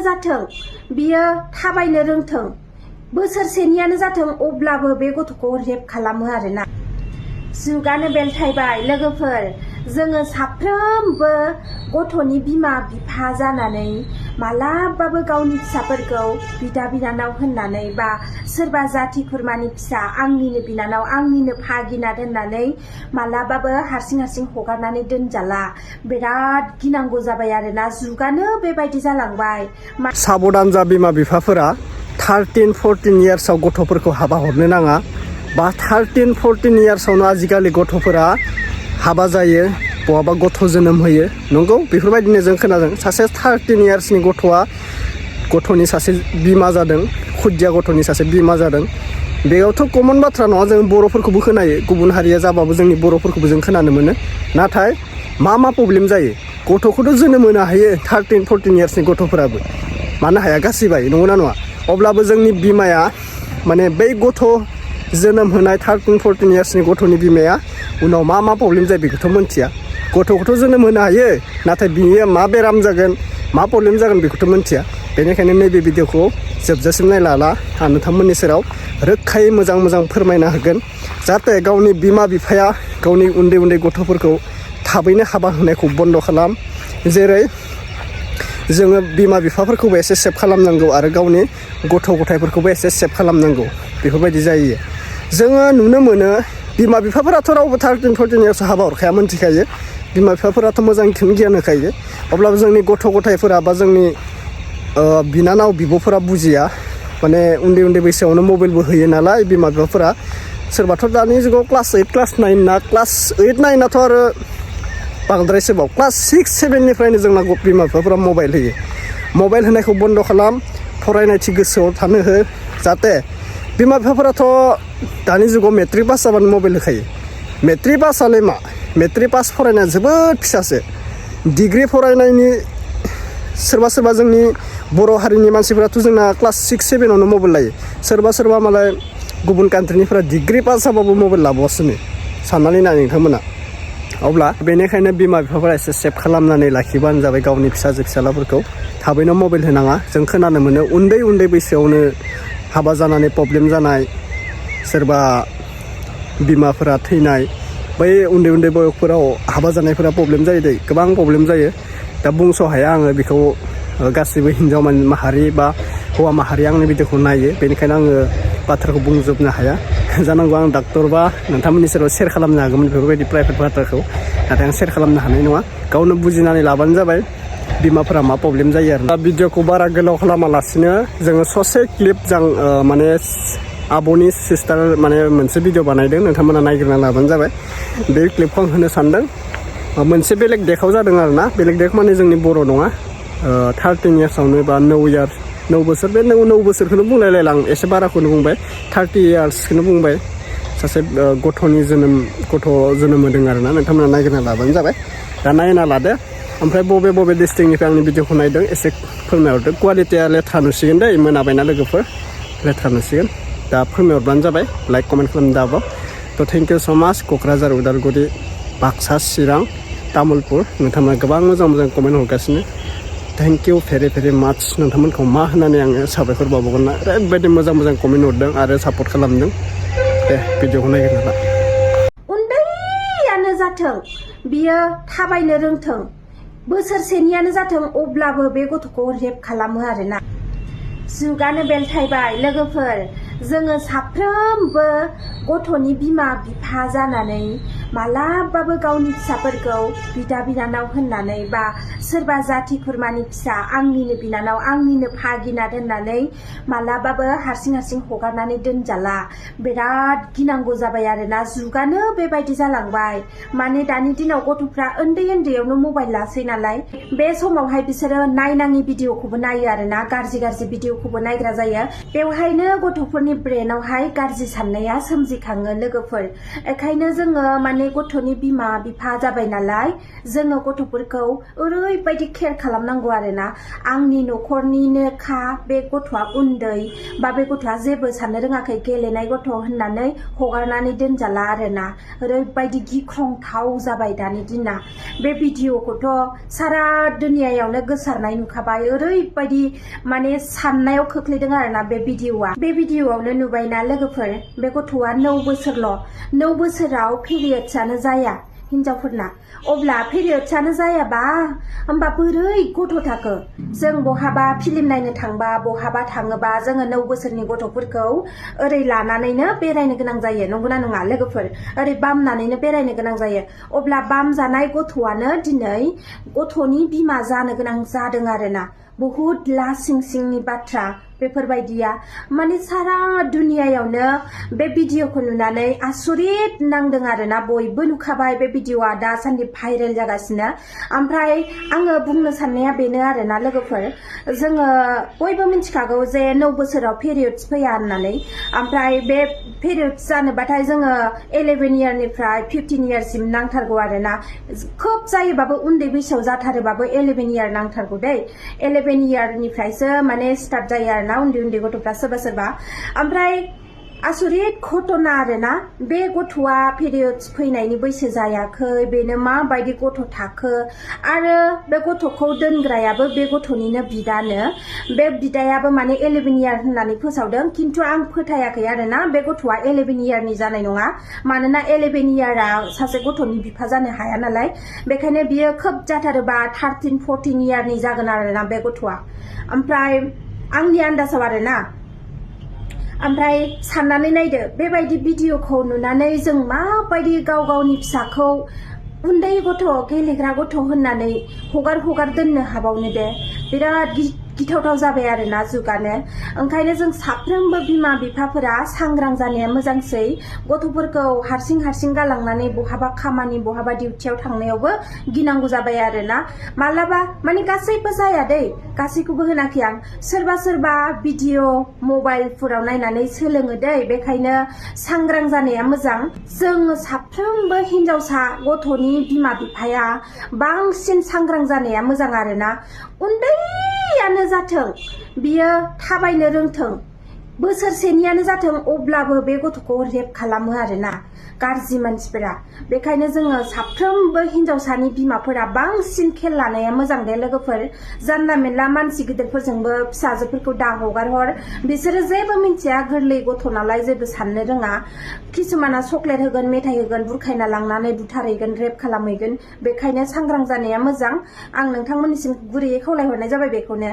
जाथों बियो थाबायनो रोंथों बोसोरसेनियानो जाथों अब्लाबो बे गथ'खौ रेप खालामो आरोना। जुगानो बेलथायबाय लोगोफोर, जोङो साफ्रोमबो गथ'नि बिमा बिफा जानानै मालाबाबो गावनि फिसाफोरखौ बिदा बिनानाव होननानै बा सोरबा जाथि खुरमानि फिसा आंनिनो बिनानाव आंनिनो भागिना होननानै मालाबाबो हारसिं हारसिं हगारनानै दोनजाला। बिराद गिनांगौ जाबाय आरोना, जुगानो बेबायदि जालांबाय। साबधान जा बिमा बिफाफोरा 13-14 इयार्सआव गथ'फोरखौ हाबा हरनो नाङा, बा 13-14 इयार्सआवनो आजिखालि गथ'फोरा हाबा जायो, बहाबा गथ' जोनोम होयो। नंगौ, बेफोरबायदिनो जों खोनादों सासे 13 इयार्सनि गथ'नि सासे बिमा जादों, खुदिया गथ'नि सासे बिमा जादों। बेयावथ' कमन बाथ्रा नङा, जों बर'फोरखौबो खोनायो, गुबुन हारिया जाबाबो जोंनि बर'फोरखौबो जों खोनानो मोनो। नाथाय मा प्रब्लेम जायो? गथ'खौथ' जोनोम होनो हायो 13-14 इयार्सनि गथ'फोराबो, मानो हाया? गासिबो नंगौना नङा? अब्लाबो जोंनि बिमाया माने बै गथ' जोनोम होनाय 13-14 इयार्सनि गथ'नि बिमाया उनाव मा प्रब्लेम जायो बेखौथ' मिथिया। गथ'खौथ' जोनोम होनो हायो, नाथाय बियो मा बेराम जागोन, मा प्रब्लेम जागोन बेखौथ' मिथिया। बेनिखायनो नैबे भिडिअखौ जोबजासिम नायलाला आं नोंथांमोननि सेराव रोखायै मोजां फोरमायना होगोन, जाहाथे गावनि बिमा बिफाया गावनि उन्दै उन्दै गथ'फोरखौ थाबैनो हाबा होनायखौ बन्द' खालाम। जेरै जोङो बिमा बिफाफोरखौबो एसे सेभ खालामनांगौ आरो गावनि गथ' गथायफोरखौबो एसे सेभ खालामनांगौ। बेफोरबायदि जायो। जोङो नुनो मोनो बिमा बिफाफोराथ' रावबो 13-14 इयार्सआव हाबा हरखाया, मोनथिखायो। बिमा बिफाफोराथ' मोजांखौनो गियान होखायो। अब्लाबो जोंनि गथ' गथायफोरा बा जोंनि बिनानाव बिब'फोरा बुजिया, माने उन्दै बैसोआवनो मबाइलबो होयो नालाय बिमा बिफाफोरा। सोरबाथ' दानि जुगाव क्लास 8 क्लास 9 ना, क्लास 8 9आथ' आरो बांद्रायसोबाव, क्लास 6-7निफ्रायनो जोंना बिमा बिफाफोरा मबाइल होयो। मबाइल होनायखौ बन्द' खालाम, फरायनायथि गोसोआव थानो हो। जाहाथे बिमा बिफाफोराथ' दानि जुगाव मेट्रिक पास जाबानो मबाइल होखायो। मेट्रिक पासआलाय मा? मेट्रिक पास फरायनाया जोबोद फिसासो। डिग्रि फरायनायनि सोरबा जोंनि बर' हारिनि मानसिफोराथ' जोंना क्लास 6-7आवनो मबाइल लायो। सोरबा मालाय गुबुन कान्ट्रिनिफ्रा डिग्रि पास जाबाबो मबाइल लाबावसोनो, साननानै नाय नोंथांमोना। अब्ला बेनिखायनो बिमा बिफाफोरा एसे सेभ खालामनानै लाखिबानो जाबाय गावनि फिसालाफोरखौ। थाबैनो मबाइल होनाङा। जों खोनानो मोनो उन्दै बैसोआवनो हाबा जानानै प्रब्लेम जानाय, सोरबा बिमाफोरा थैनाय, बै उन्दै बयसफोराव हाबा जानायफोरा प्रब्लेम जायो दै, गोबां प्रब्लेम जायो। दा बुंस' हाया आङो बेखौ, गासैबो हिन्जाव माहारि बा हौवा माहारिया आंनि भिडिअखौ नायो, बेनिखायनो आङो बाथ्राखौ बुंजोबनो हाया। जानांगौ आं डाक्टरबा नोंथांमोननि सेराव सेयार खालामनो हागौमोन बेफोरबायदि प्राइभेट बाथ्राखौ, नाथाय आं सेयार खालामनो हानाय नङा। गावनो बुजिनानै लाबानो जाबाय बिमाफोरा मा प्रब्लेम जायो आरो। दा भिडिअखौ बारा गोलाव खालामालासिनो जोङो ससे क्लिप माने आब'नि सिस्टार माने मोनसे भिडिअ बानायदों, नोंथांमोना नायग्रोना लाबानो जाबाय। बे क्लिपखौ आं होनो सानदों। मोनसे बेलेग देखाव जादों आरो ना, बेलेग देख माने जोंनि बर' नङा। 13 इयार्सआवनो बा 9 बोसोर, बे 9 बोसोरखौनो बुंलायलायला आं, एसे बाराखौनो बुंबाय, 30 इयार्सखौनो बुंबाय। सासे गथ' जोनोम होदों आरो ना, नोंथांमोना नायग्रोना लाबानो जाबाय। दा नायना लादो, ओमफ्राय बबे डिस्ट्रिक्टनिफ्राय आंनि भिडिअखौ नायदों एसे फोरमायहरदो। कुवालिटिया लेथ्रा नुसिगोन दै, मोनाबायना लोगोफोर, लेथ्रा नुसिगोन। दा फोरमायहरबानो जाबाय, लाइक कमेन्ट खालामनो दाबो। थ' थेंक इउ स' माच। क'क्राझार, उदालगुरि, बाक्सा, चिरां, तामुलपुर, नोंथांमोना गोबां मोजां कमेन्ट हरगासिनो। थेंक इउ भेरि माच। नोंथांमोनखौ मा होननानै आङो साबायखर बावगोन ना, ओरैबायदि मोजां कमेन्ट हरदों आरो सापर्ट खालामदों। दे भिडिअखौ नायग्रोना ला। उन्दैयानो जाथों बियो थाबायनो रोंथों बोसोरसेनियानो जाथों अब्लाबो बे गथ'खौ रेप खालामो आरोना। जुगानो बेलथायबाय लोगोफोर, जोङो साफ्रोमबो गथ'नि बिमा बिफा जानानै मालाबाबो गावनि फिसाफोरखौ बिदा बिनानाव होननानै बा सोरबा जाथि खुरमानि फिसा आंनिनो बिनानाव आंनिनो भागिना होननानै मालाबाबो हारसिं हारसिं हगारनानै दोनजाला। बिराद गिनांगौ जाबाय आरोना, जुगानो बेबायदि जालांबाय। माने दानि दिनाव गथ'फ्रा उन्दैयावनो मबाइल लासै नालाय, बे समावहाय बिसोरो नायनाङि भिडिअखौबो नायो आरोना, गाज्रि भिडिअखौबो नायग्रा जायो। बेवहायनो गथ'फोरनि गथ'फोरनि ब्रेनावहाय गाज्रि साननाया सोमजिखाङो लोगोफोर। एखायनो जोङो माने गथ'नि बिमा बिफा जाबाय नालाय जोङो गथ'फोरखौ ओरैबायदि केयार खालामनांगौ आरोना। आंनि न'खरनिनोखा बे गथ'आ उन्दै बा बे गथ'आ जेबो साननो रोङाखै गेलेनाय गथ' होननानै हगारनानै दोनजाला आरोना। ओरैबायदि गिख्रंथाव जाबाय दानि दिना। बे भिडिअखौथ' सारा दुनियायावनो गोसारनाय नुखाबाय। ओरैबायदि माने साननायाव खोख्लैदों आरोना बे भिडिअआ। बे भिडिअआवनो नुबायना लोगोफोर, बे गथ'आ 9 बोसोरल'। 9 बोसोराव पिरियड्सआनो जाया हिनजावफोरना। अब्ला पिरियड्सआनो जायाबा होमबा बोरै गथ' थाखो? जों बहाबा फिल्म नायनो थांबा बहाबा थाङोबा जोङो 9 बोसोरनि गथ'फोरखौ ओरै लानानैनो बेरायनो गोनां जायो, नंगौना नङा लोगोफोर? ओरै बामनानैनो बेरायनो गोनां जायो। अब्ला बामजानाय गथ'आनो दिनै गथ'नि बिमा जानो गोनां जादों आरोना। बहुत लासिं सिंनि बाथ्रा बेफोरबायदिया। माने सारा दुनियायावनो बे भिडिअखौ नुनानै आसरित नांदों आरोना। बयबो नुखाबाय बे भिडिअआ दासान्दि भाइरेल जागासिनो। ओमफ्राय आङो बुंनो साननाया बेनो आरोना लोगोफोर, जोङो बयबो मिथिखागौ जे 9 बोसोराव पिरियड्स फैया होननानै। ओमफ्राय बे पिरियड्स जानोबाथाय जोङो 11 इयारनिफ्राय 15 इयारसिम नांथारगौ आरोना। खोब जायोबाबो उन्दै बैसोआव जाथारोबाबो 11 इयार नांथारगौ दै। 11 इयारनिफ्रायसो माने स्टार्ट जायो आरोना उन्दै उन्दै गथ'फ्रा सोरबा सोरबा। ओमफ्राय आसरित घटना आरोना। बे गथ'आ पिरियड्स फैनायनि बैसो जायाखै, बेनो माबायदि गथ' थाखो? आरो बे गथ'खौ दोनग्रायाबो बे गथ'निनो बिदानो। बे बिदायाबो माने 11 इयार होननानै फोसावदों, खिन्थु आं फोथायाखै आरोना बे गथ'आ 11 इयारनि जानाय नङा। मानोना 11 इयारा सासे गथ'नि बिफा जानो हाया नालाय। बेखायनो बियो खोब जाथारोबा 13-14 इयारनि जागोन आरोना बे गथ'आ। ओमफ्राय आंनि आन्दाजाव आरोना। ओमफ्राय साननानै नायदो, बेबायदि भिडिअखौ नुनानै जों माबायदि गाव गावनि फिसाखौ उन्दै गथ' गेलेग्रा गथ' होननानै हगार दोननो हाबावनो दे। बिराद गिथावथाव जाबाय आरोना जुगानो। ओंखायनो जों साफ्रोमबो बिमा बिफाफोरा सांग्रां जानाया मोजांसै। गथ'फोरखौ हारसिं गालांनानै बहाबा खामानि बहाबा डिउटियाव थांनायावबो गिनांगौ जाबाय आरोना। मालाबा माने गासैबो जाया दै, गासैखौबो होनाखै आं। सोरबा भिडिअ मबाइलफोराव नायनानै सोलोङो दै। बेखायनो सांग्रां जानाया मोजां। जों साफ्रोमबो हिनजावसा गथ'नि बिमा बिफाया बांसिन सांग्रां जानाया मोजां आरोना। उन्दैयानो जाथों, बियो थाबायनो रोंथों, बोसोरसेनियानो जाथों, अब्लाबो बे गथ'खौ रेप खालामो आरोना गाज्रि मानसिफोरा। बेखायनो जोङो साफ्रोमबो हिनजावसानि बिमाफोरा बांसिन खेल लानाया मोजां दे लोगोफोर। जानला मेनला मानसि गिदिरफोरजोंबो फिसाजोफोरखौ दा हगारहर। बिसोरो जेबो मिन्थिया, गोरलै गथ' नालाय जेबो साननो रोङा। किसुमाना चक्लेट होगोन, मेथाइ होगोन, बुरखायना लांनानै बुथारहैगोन, रेप खालामहैगोन। बेखायनो सांग्रां जानाया मोजां। आं नोंथांमोननिसिम गुरैयै खावलायहरनाय जाबाय बेखौनो।